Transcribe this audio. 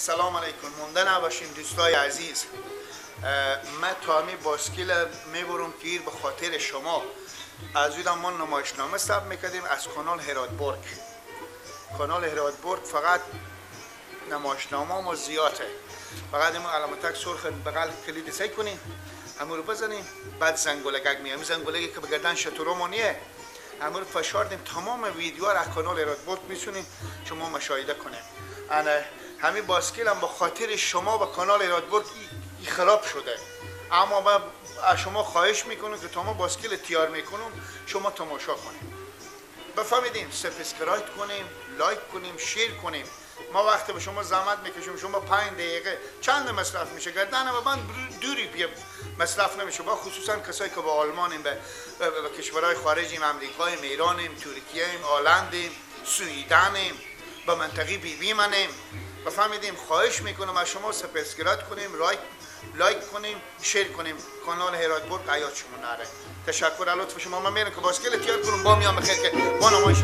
سلام علیکم. مونده نباشین دوستای عزیز. من تامی باسکیل میبرم که به خاطر شما از ما نمایشنامه ثبت میکردیم از کانال هراتبرگ. کانال هراتبرگ فقط نمایشنامه ما زیاده. فقط این علامتک سرخ بغل کلید سعی کنیم همون رو بزنیم، بعد زنگولگک میام، زنگولگی که به گردن شترمونیه همون رو فشار دیم، تمام ویدیو رو از کانال هراتبرگ میتونیم شما مشاهده کنیم. انا همین باسکیل هم با خاطر شما و کانال هراتبرگ خراب شده، اما من از شما خواهش میکنم که تا ما باسکیل تیار میکنم شما تماشا کنیم. بفهمیدیم subscribe کنیم، like کنیم، share کنیم. ما وقتی به شما زحمت میکشیم، شما 5 دقیقه چند مصرف میشه گردن و من دوری بیا مصرف نمیشه. با خصوصا کسایی که با آلمانیم، به کشورهای خارجیم، امریکاییم، ایرانیم، ترکیه‌ایم، هلندیم، سوئدنیم، با منطقه بی بی منیم. بفهمیدیم خواهش میکنم از شما subscribe کنیم، like کنیم، share کنیم. کانال هراتبرگ حیات شما نره. تشکر از لطف شما. من میرم که باسکل تیار کنم، با میام بخیر که با نمایش.